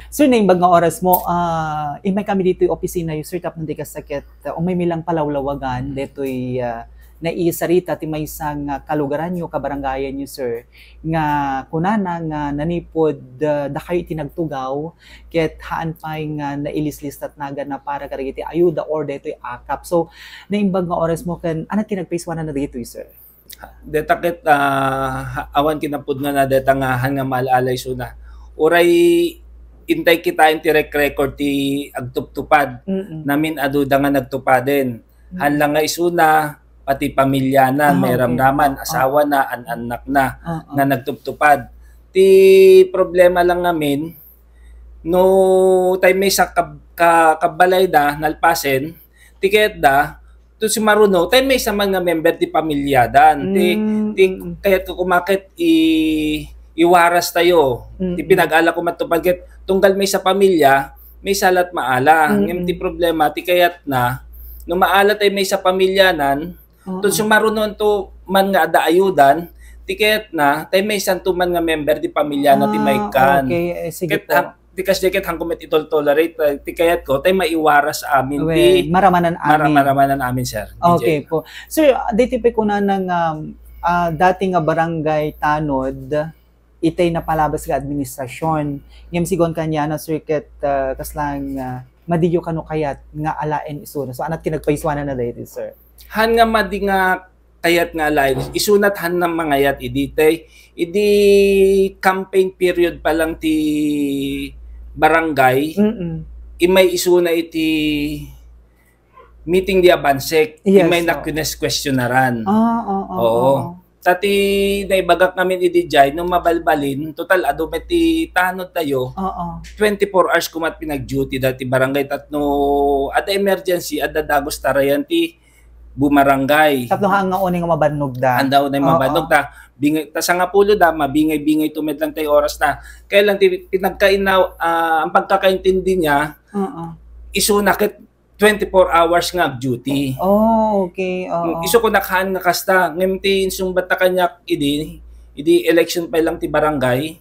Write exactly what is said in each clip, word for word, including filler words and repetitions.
Sir, naimbag nga oras mo, ah, immay kami ditoy opisina yo, sir, tapno di kasta ket, ah, umay mi lang palawlawagan detoy, ah, naisarita ti maysa nga kalugaran yo, kabarangayan yo, sir, nga kunana nga nanipod, ah, dakayo iti nagtugaw, ket haan pay nga nailislistat naganna para kadagiti ayuda or detoy akap. So, naimbag nga oras mo ken, ania ti nagpaisuananna dagitoy, sir? Deta ket, ah, ha-, awan kinapudnona deta nga haan nga maal-ala isuna. Uray intay kitaen ti rek-record ti agtuptupad. Mm. Namin aduda nga nagtupaden. Mm. Haan lang nga isuna, pati pamiliana, Ah, okay. mairamraman, Oo. asawana, an-annakna, Oo. nga nagtuptupad. Ti problema lang ngamin, no tay maysa kab-, ka-, kabbalayda, nalpasen, ti kayatda, to si maruno, tay maysa man nga member ti pamiliadan. Ti, Mm, ti mm. kayat ko kumaket i-, iwaras tayo. Ti Mm. pinag-ala ko matupad ket tunggal maysa pamilya, maysa lat maala. Mm, Ngem ti mm. problema, ti kayatna, no maala tay maysa pamilianan, Oo. to si maruno to man nga adda ayudan, ti kayatna, tay maysa to man nga member ti pamiliana ti Ah, maikkan. okay. Eh, sige Ket po. ha-, ti kasdiay ket haanko met itol-tolerate, eh, ti kayatko, tay maiwaras amin Wen, ti maramanan amin. mara-, maramanan amin, sir. Okay D J. po. Sir, daytoy pay kunana nga, ah, dati nga barangay tanod, itay napalabas nga administrasyon. Ngem sigun kaniana, sir, ket, ah, kasla nga, ah, madiyo kano kayat nga alaen isuna. So, ania ti nagpaisuananna daytoy, sir? Haan nga madi nga kayat nga alaen, isunat haan nga mangayat idi tay, idi campaign period pa lang ti barangay, Mm-mm. immay isuna iti meeting di Abansek, Yes, immay oo. nakineskwestiyonaran. Ah, oo, Oo. oo. Ta ti naibagak ngamin idi jay, no mabalbalin, total adu met ti tanod tayo, Oo. twenty-four hours koma ti pinag-duty dati barangay tapno adda emergency, adda dagus tarayan ti bumarangay. Tapno haan nga unay nga mabannog da. Haan nga unay Oo. mabannog ta. Bingay, ta sangapulo da, mabingay-bingay to met lang tay oras na. Kaya lang ti pinagkainaw-, ah, ang pagkakaintindi niya, Oo. isuna ket twenty-four hours nga ag-duty. Oh, okay. Oo. Isu ko nakhan nga kasta, ngem ti insungbat ta kaniak idi, idi election pa lang ti barangay.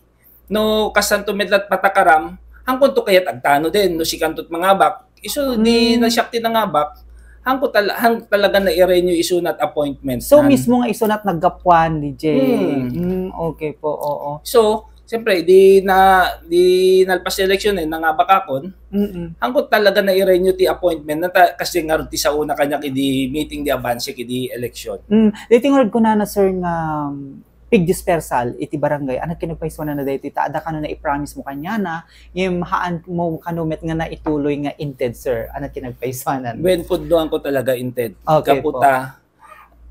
No, kasanto met lat patakaram, haanko to kayat agtano din, no sikanto mangabak. Isu di Mm. na siak ti nangabak, haanko tal-, haan talaga nairenew isunat appointment. So, nan. mismo nga isunat naggapuan, D J. Hmm. Mm, okay po, oo. So, siyempre, di na, di nalpas ti eleksyon eh, nangabak akon. Mm-mm. Haanko talaga nairenew ti appointment na ta-, kasi nga ti sao na kaniak idi meeting di Abansek idi eleksyon. Mm. Daytoy nga kunana, sir, nga, um, pigdispersal iti barangay, ania ti nagpaisuananna daytoy ta adda kano naipromise mo kaniana, ngem haan mo kano met nga naituloy nga inted, sir. Ania ti nagpaisuanan? Wen, pudnoan ko talaga inted. Okay Gapu po. ta,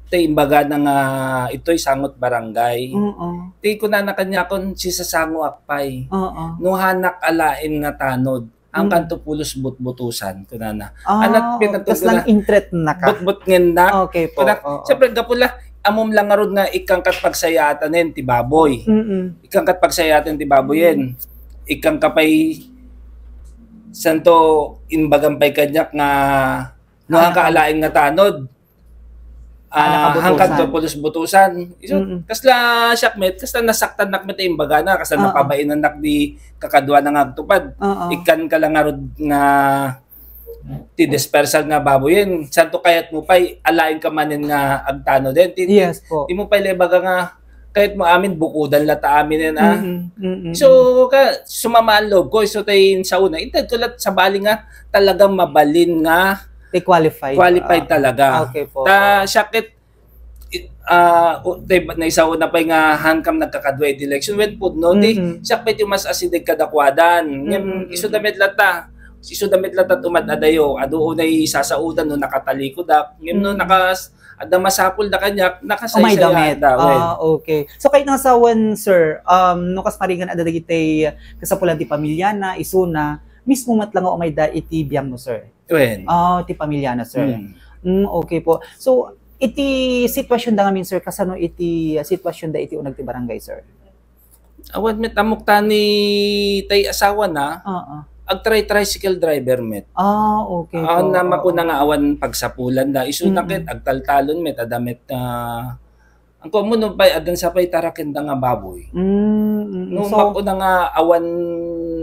ti imbagana nga itoy sangot barangay. Oo. Ti kunana kaniakon, sisasangoak pay. Oo. No haanak alaen nga tanod, ang Mm. kanto pulos butbutusan, kunana. Ah, Anak, oo, pinagtugturan. tas lang intret na ka. Butbut ngen na. Okay po, Kuna-, oo. siyempre, gapu la, ammom lang ngarud nga ikkang kat pagsayaatanen ti baboy. Mm-mm. Ikkang kat pagsayaatan ti baboy yen. Mm. Ikkang ka pay, santo, imbagan pay kaniak nga, no, Anak hangka ka alaen nga tanod. Ah, Anak ka hangkan butusan. to pulos butusan. Isu, Mm-mm. kasla siak met, kasla nasaktan nak met imbagana, kasla Ah, ah. napabainannak di kakaduana nga agtupad. Ah, ah. Ikkan ka lang ngarud nga ti dispersal nga baboyen. Santo kayat mo pay, alaen ka manen nga agtano din. Ti, ti, Yes po. ti mo pay la ibaga nga, kayat mo amin, bukudan la ta amin yan, ah. Mm-mm, mm-mm. So, ka, sumama ang loob ko. So, tayo sa una, inted ko lahat sa bali nga talagang mabalin nga Ti qualified. qualified Ah, talaga. okay po. Ta, Oo. siya ket, i-, ah, u-, tay, naisaw na pay nga hankam nagkakadua iti election. Wen pudno, ti, Mm-mm. siya pay ti mas asideg kadakuadan. Ngem, Mm-mm, isu mm-mm. damit lata. Isu damit lata umad-adayo. Adu unay sasaudan no nakatalikudak. Ngem no Mm-mm. nakas-, adda masapul da kaniak, Umay nakasaysayaat damit. da, wen. Ah, okay. So, kay nasawan, sir, um, no kas maringan adda dagiti kasapulan ti pamilya na, isu na, mismo met lang nga umay da iti biang mo, sir? Wen. Ah, ti pamilya na, sir. Hmm. Mm, okay po. So, iti sitwasyon da ngamin, sir, kasano iti, ah, sitwasyon da iti uneg ti barangay, sir? Awan met ammok ta ni tay asawa na, Oo. agtry-tricycle driver met. Ah, okay Awan po. na Oo. makuna nga awan pagsapulan da. Isu na Mm-mm. ket agtaltalon met, adda met, ah, Ang kuan mo, no, pay, addan sa pay taraken da nga baboy. Mm, mm. No, So, makuna nga awan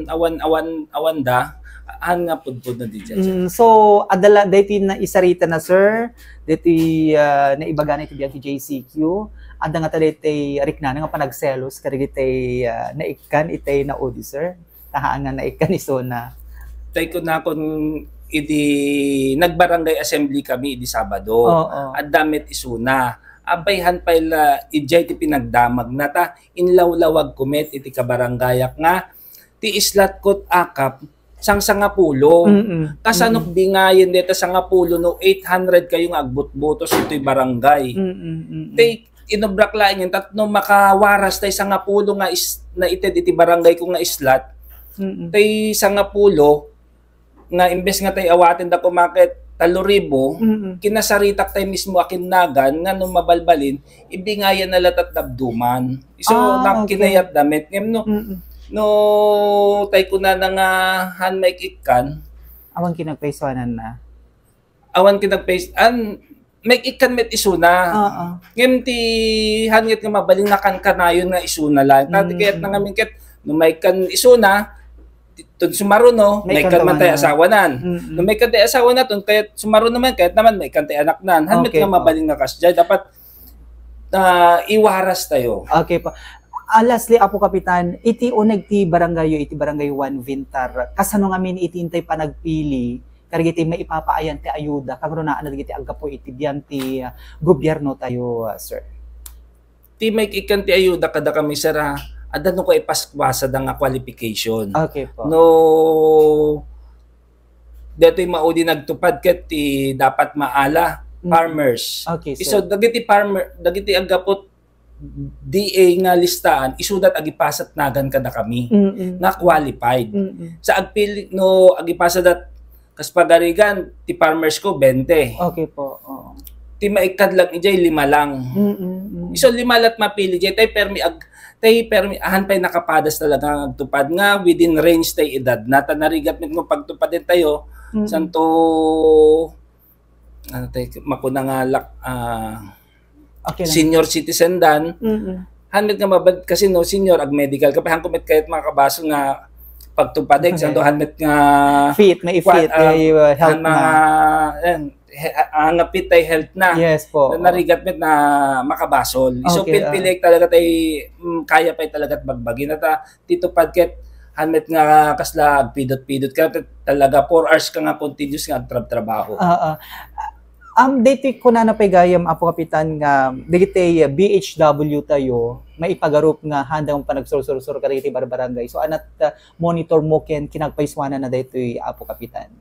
Awan, awan, awan da, han nga pudpudno diay. Mm, so, adda la, daytoy naisarita na, sir, daytoy, ah, naibaga na iti biag ti J C Q, adda nga ta daytoy riknana nga panagselos kadagiti, ah, naikkan itay naudi, sir? Tahaan nga naikkan isuna. Tay kunakon idi nagbarangay assembly kami idi Sabado. Oo. Adda met isuna. Apay han pay la, idiay ti pinagdamagna ta inlawlawagko met iti kabarangayak nga ti islatko ti akap sangsangapulo. Mm-mm. Kasano bingayen deta sangapulo no eight hundred kayo nga agbutbutos itoy barangay? Mm-mm, mm-mm. Tay inubrak laeng ita no makawaras tay sangapulo nga is-, naited iti barangay ko nga islat. Mm-mm. Tay sangapulo nga imbes nga tay awaten da kumaket talo ribu, mm-mm, kinasaritak tay mismo a kinnagan nga no mabalbalin, ibingayan na latat dabduman. So, ah, okay, kinayat da met. Ngem no, mm-mm, no tay kunana nga han maik-ikkan, awan kinagpaysuanan na. Awan kinagpays-, an, maik-ikkan met isuna. Oo. Ngem ti han nga mabalin nga kankanayon nga isuna lang. Tati, mm, kayat na ngamin ket, no maikkan isuna, ti-, ton sumaruno, maikkan man tay asawanan. Mm-mm. No maikkan tay asawanan, ton kayat sumaruno man, kayat naman, maikkan tay anaknan. Han met, okay, nga po, mabalin nga kasdiay. Dapat, ah, iwaras tayo. Okay po. Ah, lastly, Apo Kapitan, iti uneg ti barangay, iti Barangay One Vintar, kasano ngamin iti intay panagpili kadagiti maipapaayan ti ayuda, kangrunaan dagiti aggapu iti biag ti, ah, gobyerno tayo, ah, sir? Ti maik-ikkan ti ayuda kadakami, sir, ah, adda no kaipaskasada nga qualification. Okay po. No, detoy maudi nagtupad ket ti dapat maala, mm, farmers. Okay, sir. Isu dagiti farmer, dagiti aggapu D A nga listaan, isuda ti agipasat nagan kadakami, mm-mm, nga qualified. Mm-mm. Sa agpili, no, agipasada, kas pagarigan, ti farmers ko, bente. Okay po, oo. Ti maikkad lang idiay, lima lang. Mm-mm, mm-mm. Isu lima la't mapili idiay, tay permi ag-, tay permi, han pay nakapadas talaga nga agtupad nga within range tay edad na. Ta narigat met nga pagtupaden tayo, mm-mm, santo, ano tay, makuna nga lak-, ah, okay lang, senior citizen dan. Mm-mm. Han met nga mabal-, kasi no, senior, ag-medical ka pa, han ko met kayat makabasol nga pagtupadek, okay, santo han met nga fit, maifit, kuwan, ah, eh, uh, health han na. Mga, eh, he-, ah, nga fit ay health na. Yes po. Na narigat met na makabasol. So, okay, ah, pilpilik talaga tay, mm, kaya pay talaga bagbagi na ta, ti tupad ket han met nga kasla agpidot-pidot ka, talaga four hours ka nga continuous nga agtrab-trabaho. Oo. Um, daytoy kunana pay gayam, Apo Kapitan, nga dagiti B H W tayo, maipagarup nga handang panagsursursur kadagiti barbarangay. So, ania ti, uh, monitor mo ken kinagpaysuanan na daytoy, Apo Kapitan?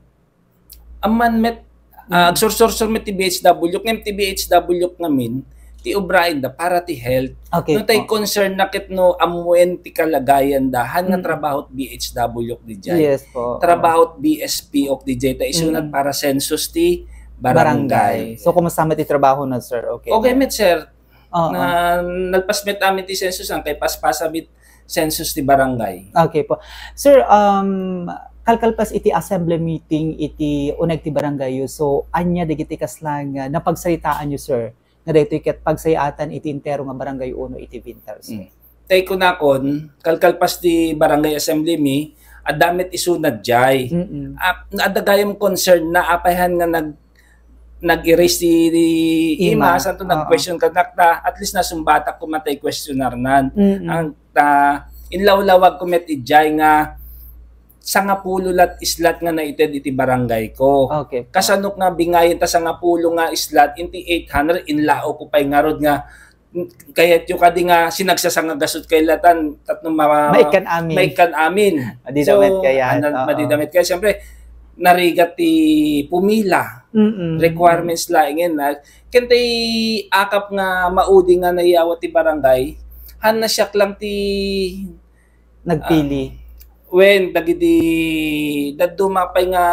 Amman met, ah, mm, agsursursur met ti B H W, ngem ti B H W ngamin, ti ubraen da para ti health. Okay po. No tay concern na ket no ammuen ti kalagayan da, han nga, mm, trabaho ti B H W diay. Yes po. Trabaho ti B S P ok diay, ta isunat, mm, para census ti barangay. Barangay. So, kumusta met ti trabaho na, sir? Okay. Okay met, sir. Oo. Na, nalpas met amin ti census, han kaipaspasa met census ti barangay. Okay po. Sir, um, kalkalpas iti assembly meeting iti uneg ti barangay yo, so, ania dagiti kasla nga napagsaritaan yo, sir, nga daytoy ket pagsayatan iti entero nga barangay uno iti Vintar, sir? Mm. Tay kunakon, kalkalpas ti barangay assembly mi, adda met isuna diay. Mm-mm. Ah, adda gayam concern na apay han nga nag-, nag-erase ti, ti ima, ima, santo, oo, nag-question kanak ta, at least nasumbatak koma tay questionnaire nan. Mm-mm. Ang, ta, inlawlawag ko met idiay nga sangapulo lat islat nga naited iti barangay ko. Okay. Kasano nga bingayen ta sangapulo nga islat, inti eight hundred, inlao ko pay ngarud nga kayatyo kadi nga sinagsasangagasut kay latan, tapno ma-, maikkan amin. Maikkan amin. Madida met kayat, ano, oo, madida met kayat. Siyempre, narigat ti pumila, mm-mm, requirements laengen na. Ken tay akap nga maudi nga nayawa ti barangay, han na siak lang ti nagpili. Ah, wen, dagiti dadduma pay nga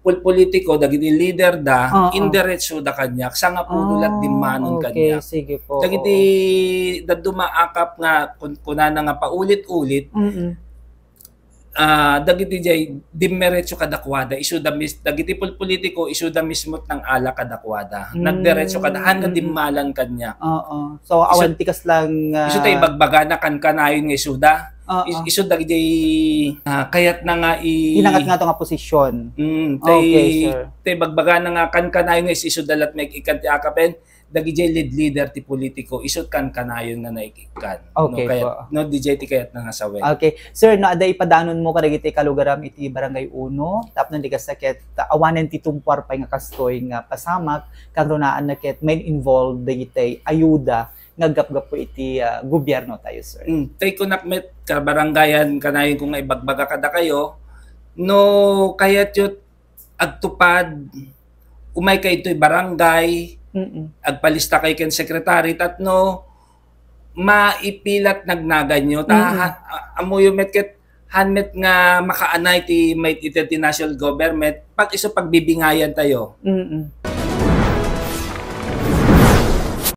pulpolitiko, dagiti leader da, oo, indiretso da kaniak, sangapulo lat, ah, dimmanon, okay, kaniak. Sige po, dagiti, oo, dadduma akap nga kun-, kunana nga paulit-ulit, mm-mm, ah, dagiti diay dimmeretso kadakuada, isu da mis-, dagiti pulpolitiko, isu da mismo nang-ala kadakuada. Mm. Nagdiretso kada, han nga, mm-mm, dimmalan kaniak. Oo. So, isu-, awan ti kaslang, isu tay, ah, ibagbagana kankanayon nga isu da. Ah, is, ah. Isud dagiti, ah, kayatna nga i- Inangat nga to nga posisyon. Mm, tay, okay, sir. Tay bagbagana nga kankanayon nga is-, isud da la't maikkan ti akapen, dagiti lead leader ti politiko, isud kankanayon nga naikkan. Okay, no, kayat, po. No, D J ti kayatna nga sawen. Okay. Sir, no, adda ipadanonmo kadagiti kalugaram iti Barangay Uno, tapno di kasta ket awanen ti tumpuar pay nga kastoy nga pasamak, kangrunaan na ket may involved dagiti ayuda nga gapgapu iti, ah, gobyerno tayo, sir. Mm, tay kunak met, kabarangayan, kanayon ko nga ibagbaga kadakayo, no kayatyo agtupad, umay kayo itoy barangay, mm, agpalista kayo ken secretary, tapno maipilat nagnaganyo. Ta, mm, ha-, a-, amuyo met ket han met nga makaanay ti may iti, ti national government, pag isu pagbibingayan tayo. Mm.